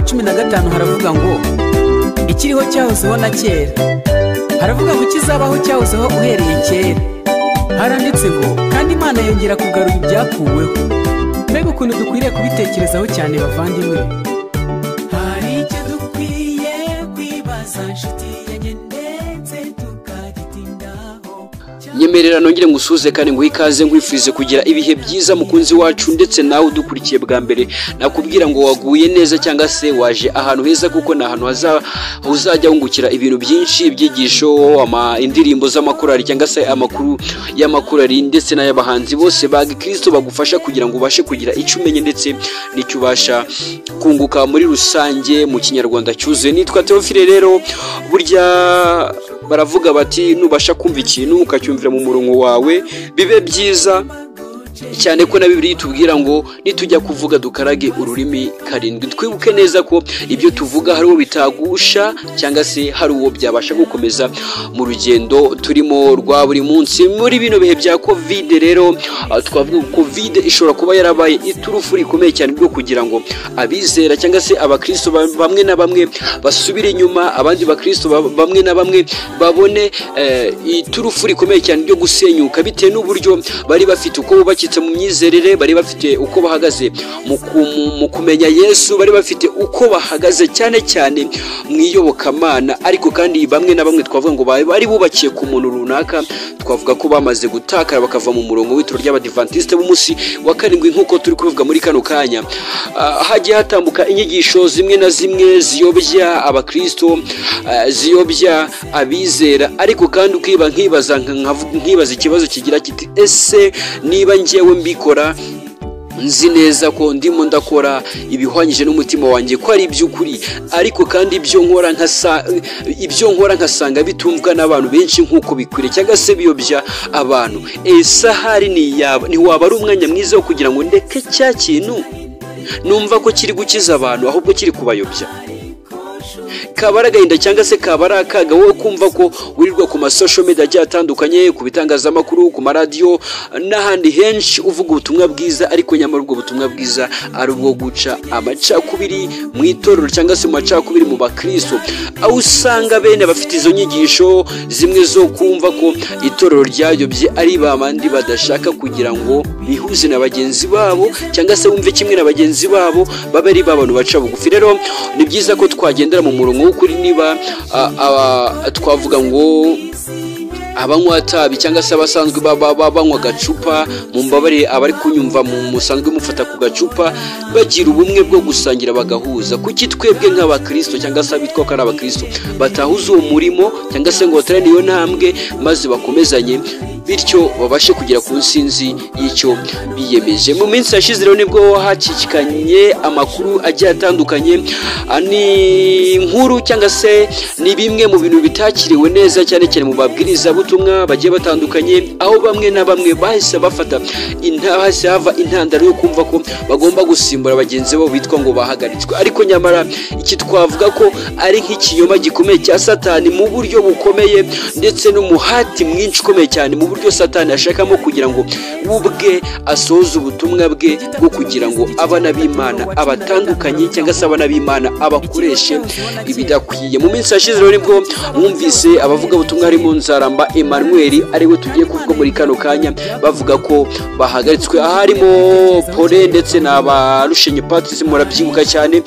wa 15 haravuga ngo ikiriho cyahozeho na kera, haravuga ngo kizabaho cyahozeho uhereye kera. Haranditse ngo kandi Imana yongera kugarura ibyakuweho. Mbega ukuntu dukwiriye kubitekerezaho cyane bavandimwe. Hari icyo dukwiye kwibaza nshuti yanjye ndetse tukagitindaho. Nyemerera nongere ngusuze kandi nguhe ikaze, nkwifurize kugira ibihe byiza mukunzi wacu, ndetse nawe udukurikiye bwa mbere nakubwira ngo waguye neza cyangwa se waje ahantu heza, kuko ni ahantu uzajya wungukira ibintu byinshi, ibyigisho, indirimbo z'amakorali cyangwa se amakuru y'amakorali ndetse n'ay'abahanzi bose ba Gikristo bagufasha kugira ngo ubashe kugira icyo umenye ndetse n'icyo ubasha kunguka muri rusange mu Kinyarwanda cyuzuye. Nitwa Theophile. Rero burya baravuga bati nubasha kumva ikintu ukacyumvira mu murongo wawe bibe byiza cyane, ko na Bibiliya itubwira ngo nitujya kuvuga dukarage ururimi karindwi. Twibuke neza ko ibyo tuvuga hari uwo bitagusha cyangwa se hari uwo byabasha gukomeza mu rugendo turimo rwa buri munsi muri bino bihe bya Covid. Rero twavuga ko Covid ishobora kuba yarabaye iturufu rikomeye cyane rwo kugira ngo abizera cyangwa se abakristo bamwe na bamwe basubire inyuma, abandi bakristo bamwe na bamwe babone iturufu rikomeye cyane ryo gusenyuka, bitewe n'uburyo bari bafite uko bubakitse mu myizerere, bari bafite uko bahagaze mu kumenya Yesu, bari bafite uko bahagaze cyane cyane mu iyobokamana. Ariko kandi bamwe na bamwe twavuga ngo bari bubakiye ku muntu runaka, twavuga ko bamaze gutakara bakava mu murongo w'ituro ry'Abadivantiste b'umunsi wa karindwi nk'uko turi kubivuga muri kano kanya. Hagiye hatambuka inyigisho zimwe na zimwe ziyobya abakristo, ziyobya abizera, ariko kandi ukiba nkibaza ikibazo kigira kiti: ese niba njyewe mbikora nzi neza ko ndimo ndakora ibihwanyije n'umutima wanjye ko ari iby'ukuri, ariko kandi ibyo nkora nkasanga bitumvwa n'abantu benshi nk'uko bikwiriye cyangwa se biyobya abantu, ese ahari ntiwaba ari umwanya mwiza wo kugira ngo ndeke cya kintu numva ko kiri gukiza abantu ahubwo kiri kubayobya? Kaba ari agahinda cyangwa se kaba ari akaga wowe kumva ko wirirwa ku ma social media agiye atandukanye, ku bitangazamakuru, ku maradiyo n'ahandi henshi uvuga ubutumwa bwiza, ariko nyamara ubwo butumwa bwiza ari ubwo guca amacakubiri mu itorero cyangwa se mu macakubiri mu bakristo, aho usanga bene bafite izo nyigisho zimwe zo kumva ko itorero ryayobye ari babandi badashaka kugira ngo bihuze na bagenzi babo cyangwa se bumve kimwe na bagenzi babo, babe ari abantu baca bugufi. Rero ni byiza ko twagendera mu murongo w'ukuri. Niba twavuga ngo abanywa tabi cyangwa se abasanzwe banywa agacupa, mumbabarire abari kunyumva musanzwe mufata ku gacupa, bagira ubumwe bwo gusangira bagahuza, kuki twebwe nk'abakristo cyangwa se abitwa ko ari abakristo batahuza uwo murimo cyangwa se ngo baterane iyo ntambwe maze bakomezanye, bityo babashe kugera ku nsinzi y'icyo biyemeje? Mu minsi yashize rero nibwo hakikanye amakuru agiye atandukanye, ni inkuru cyangwa se ni bimwe mu bintu bitakiriwe neza cyane cyane mu babwirizabutumwa bagiye batandukanye, aho bamwe na bamwe bahise bafata hahise hava intandaro yo kumva ko bagomba gusimbura bagenzi babo bitwa ngo bahagaritswe. Ariko nyamara iki twavuga ko ari nk'ikinyoma gikomeye cya Satani mu buryo bukomeye ndetse n'umuhati mwinshi ukomeye cyane mu buryo Satani ashakamo kugira ngo ubwe asohoze ubutumwa bwe bwo kugira ngo abana b'Imana abatandukanye cyangwa se abana b'Imana abakoreshe ibidakwiye. Mu minsi yashize rero nibwo mwumvise abavuga ubutumwa harimo Nzaramba Emmanuel, ariwe tugiye kuvuga muri kano kanya, bavuga ko bahagaritswe, harimo Pole ndetse na Barushenyi Patrice, murabyibuka cyane.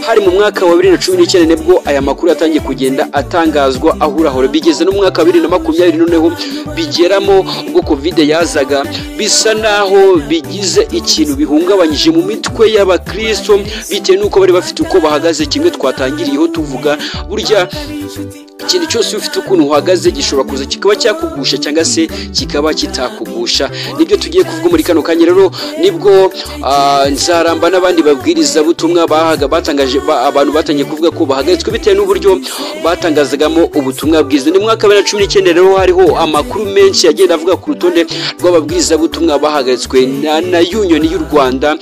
Hari mu mwaka wa 2019 nibwo aya makuru yatangiye kugenda atangazwa ahurahura, bigeze no mu mwaka wa 2020 noneho bigeramo ubwo Covid yazaga, bisa naho bigize ikintu bihungabanyije mu mitwe y'abakristo, bitewe n'uko bari bafite uko bahagaze. Kimwe twatangiriyeho tuvuga, burya ikintu cyose ufite ukuntu uhagaze gishobora kuza kikaba cyakugusha cyangwa se kikaba kitakugusha. Nibyo tugiye kuvuga muri kano kanya. Rero nibwo Nzaramba n'abandi babwiriza butumwa batangaje, abantu batangiye kuvuga ko bahagaritswe bitewe n'uburyo batangazagamo ubutumwa bwiza. Ni mu mwaka wa 2019 rero hariho amakuru menshi yagenda avuga ku rutonde rw'ababwiriza butumwa bahagaritswe na Union y'u Rwanda,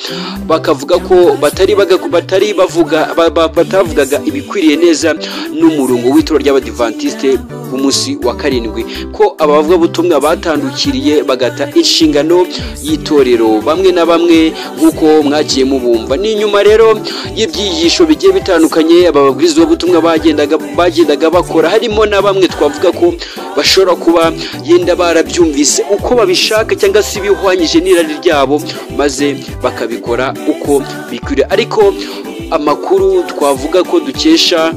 bakavuga ko batari bavuga batavugaga ibikwiriye neza n'umurongo w'ituro ry'Abadivantisite. ry'Abadivantiste b'umunsi wa karindwi, ko abavugabutumwa batandukiriye bagata inshingano y'itorero bamwe na bamwe nk'uko mwagiye mubumva. Ni nyuma rero y'ibyigisho bigiye bitandukanye aba babwirizabutumwa bagendaga bakora, harimo na bamwe twavuga ko bashobora kuba yenda barabyumvise uko babishaka cyangwa se bihwanyije n'irari ryabo, maze bakabikora uko bikwiriye. Ariko amakuru twavuga ko dukesha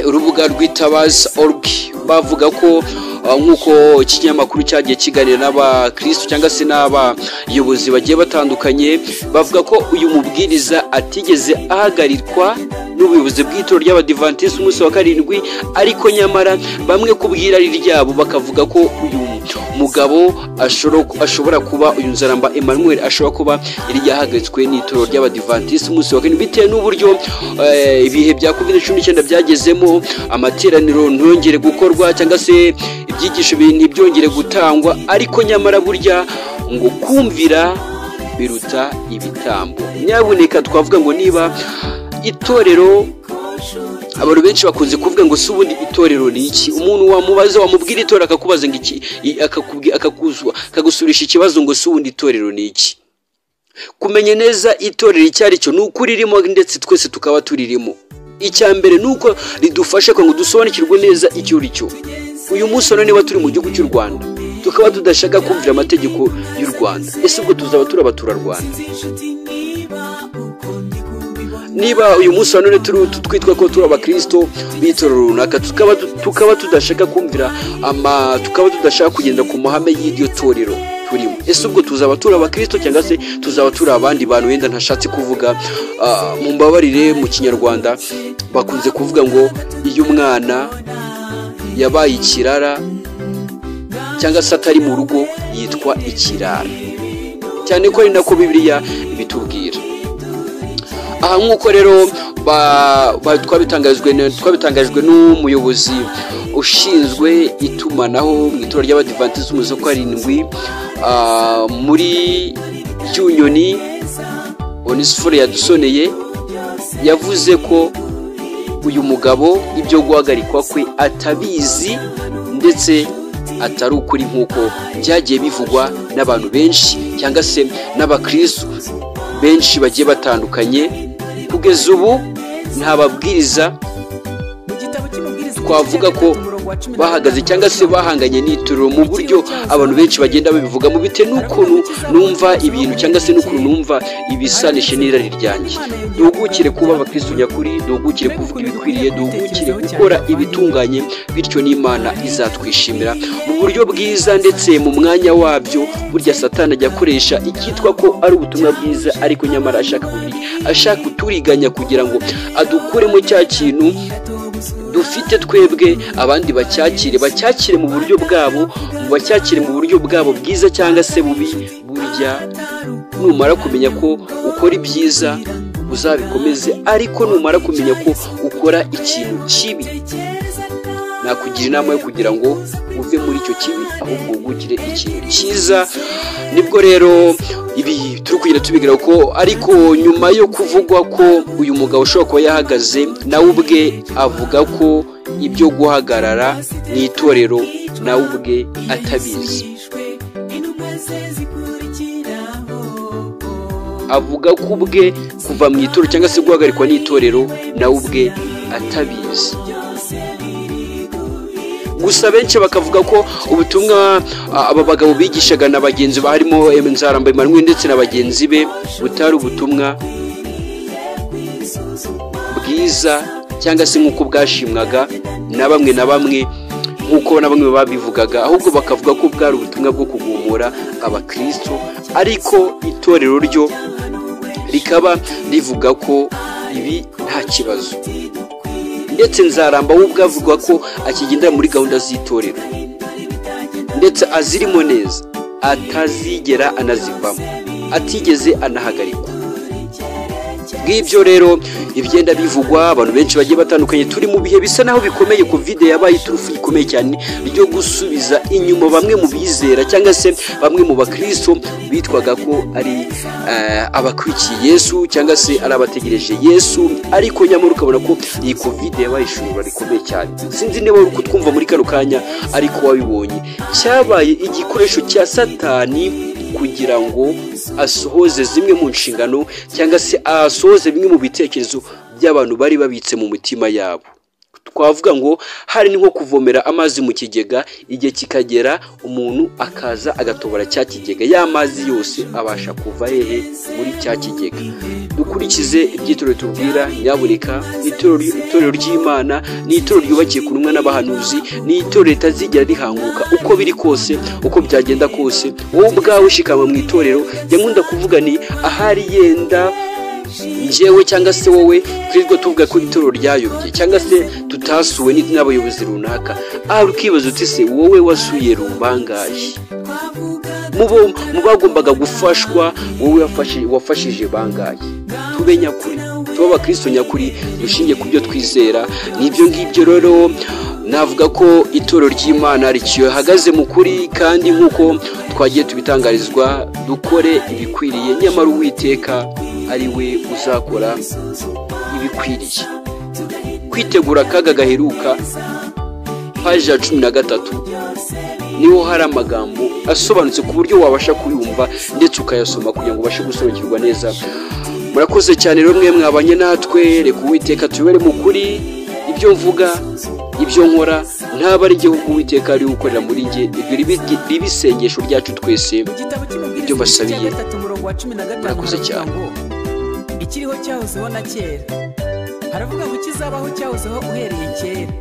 urubuga rw'Itabaza org, bavuga ko nk'uko ikinyamakuru cyagiye kiganira n'abakristo cyangwa se n'abayobozi bagiye batandukanye, bavuga ko uyu mubwiriza atigeze ahagarikwa n'ubuyobozi bw'itorero ry'Abadivantiste umunsi wa karindwi, ariko nyamara bamwe ku bw'irari ryabo bakavuga ko uyu mugabo ashobora kuba uyu Nzaramba Emmanuel ashobora kuba yari yahagaritswe n'itorero ry'Abadivantiste umunsi wa karindwi, bitewe n'uburyo ibihe bya COVID-19 byagezemo, amateraniro ntiyongere gukorwa cyangwa se ibyigisho ntibyongere gutangwa. Ariko nyamara burya ngo kumvira biruta ibitambo. Nyabuneka twavuga ngo niba itorero, abantu benshi bakunze kuvuga ngo si ubundi itorero ni iki? Umuntu wamubaza, wamubwira itorero akakubaza ngo iki, akagusurisha ikibazo ngo si ubundi itorero ni iki? Kumenya neza itorero icyo ari cyo ni uko ririmo, ndetse twese tukaba turirimo. Icya mbere ni uko ridufasha kugira ngo dusobanukirwe neza icyo uri cyo. Uyu munsi niba turi mu gihugu cy'u Rwanda tukaba tudashaka kumvira amategeko y'u Rwanda, ese ubwo tuzaba turi abaturarwanda? Niba uyu munsi wa none twitwa ko turi abakristo b'itorero runaka, tukaba tudashaka kumvira tukaba tudashaka kugenda ku mahame y'iryo torero turimo, ese ubwo tuzaba turi abakristo cyangwa se tuzaba turi abandi bantu? Wenda ntashatse kuvuga, mumbabarire, mu Kinyarwanda bakunze kuvuga ngo iyo umwana yabaye ikirara cyangwa se atari mu rugo yitwa ikirara, cyane ko ari nako Bibiliya ibitubwira. Aha nk'uko rero twabitangajwe n'umuyobozi ushinzwe itumanaho mu itorero ry'Abadivantiste umunsi wa karindwi muri Byunyoni, Onesphore Yadusoneye, yavuze ko uyu mugabo ibyo guhagarikwa kwe atabizi ndetse atari ukuri nk'uko byagiye bivugwa n'abantu benshi cyangwa se n'abakristo benshi bagiye batandukanye. Kugeza ubu nta babwiriza twavuga ko bahagaze cyangwa se bahanganye n'itorero mu buryo abantu benshi bagenda babivuga, mu bitewe n'ukuntu numva ibintu cyangwa se n'ukuntu numva ibisanishe n'irari ryanjye. Duhugukire kuba abakristo nyakuri, duhugukire kuvuga ibikwiriye, duhugukire gukora ibitunganye, bityo n'Imana izatwishimira mu buryo bwiza ndetse mu mwanya wabyo. Burya Satani ajya akoresha icyitwa ko ari ubutumwa bwiza, ariko nyamara ashaka kuturiganya kugira ngo adukuremo cya kintu dufite twebwe, abandi bacyakire mu buryo bwabo, bacyakire mu buryo bwabo bwiza cyangwa se bubi. Burya numara kumenya ko ukora ibyiza uzabikomeze, ariko numara kumenya ko ukora ikintu kibi, nakugira inama yo kugira ngo uve muri icyo kibi, ahubwo wungukire ikintu cyiza. Nibwo rero ibi turi kugenda tubigira ko, ariko nyuma yo kuvugwa ko uyu mugabo ushobora kuba yahagaze, nawe ubwe avuga ko ibyo guhagarara mu itorero nawe ubwe atabizi. Avuga ko ubwe kuva mu itorero cyangwa se guhagarikwa n'itorero nawe ubwe atabizi. Gusa benshi bakavuga ko ubutumwa aba bagabo bigishaga na bagenzi barimo Nzaramba Emmanuel ndetse na bagenzi be butari ubutumwa bwiza cyangwa se nk'uko bwashimwaga na bamwe na bamwe, nk'uko na bamwe babivugaga, ahubwo bakavuga ko bwari ubutumwa bwo kugumura abakristo, ariko itorero ryo rikaba rivuga ko ibi nta kibazo. Ndetse Nzaramba we ubwe avuga ko akigendera muri gahunda z'itorero ndetse azirimo neza, atazigera anazivamo, atigeze anahagarikwa. Ngibyo rero ibyenda bivugwa, abantu benshi bagiye batandukanye. Turi mu bihe bisa naho bikomeye. Covid yabaye iturufu ikomeye cyane ryo gusubiza inyuma bamwe mu bizera cyangwa se bamwe mu bakristo bitwaga ko ari abakurikiye Yesu cyangwa se ari abategereje Yesu, ariko nyamara ukabona ko iyi Covid yabaye ishuri rikomeye cyane. Sinzi niba uri kutwumva muri kano kanya, ariko wabibonye, cyabaye igikoresho cya Satani kugira ngo asohoze zimwe mu nshingano cyangwa se asohoze bimwe mu bitekerezo by'abantu bari babitse mu mitima yabo. Twavuga ngo hari ni nko kuvomera amazi mu kigega, igihe kikagera umuntu akaza agatobora cya kigega, ya mazi yose abasha kuva hehe? Muri cya kigega. Dukurikize iby'itorero tubwira, nyabuneka. Itorero ry'Imana ni itorero ryubakiye ku ntumwa n'abahanuzi, ni itorero ritazigera rihanguka uko biri kose, uko byagenda kose. Wowe ubwawe ushikama mu itorero. Njya nkunda kuvuga ni ahari yenda njyewe cyangwa se wowe twirirwa tuvuga ko itorero ryayobye cyangwa se tutasuwe n'abayobozi runaka, ahari ukibaza uti se wowe wasuye bangahe? Mu bagombaga gufashwa wowe wafashije bangahe? Tube nyakuri, tube abakristo nyakuri, dushingiye ku byo twizera. N'ibyo ngibyo rero navuga ko itorero ry'Imana rikihagaze mu kuri, kandi nk'uko twagiye tubitangarizwa, dukore ibikwiriye, nyamara Uwiteka ari we uzakora ibikwiriye. Kwitegura akaga gaheruka, paji ya 13, niho hari amagambo asobanutse ku buryo wabasha kuyumva ndetse ukayasoma kugira ngo ubashe gusobanukirwa neza. Murakoze cyane rero mwe mwabanye natwe. Reka Uwiteka tubere mu kuri. Ibyo mvuga, ibyo nkora, ntaba ari igihugu, Uwiteka ari gukorera muri njye. Ibyo ribe isengesho ryacu twese. Mu gitabo cy'Umubwiriza, Ibyo igice cya mbasabiye. 3, umurongo wa 15, Murakoze haravuga cyane. ngo ikiriho cyahozeho na kera. Haravuga ngo ikizabaho cyahozeho uhereye kera.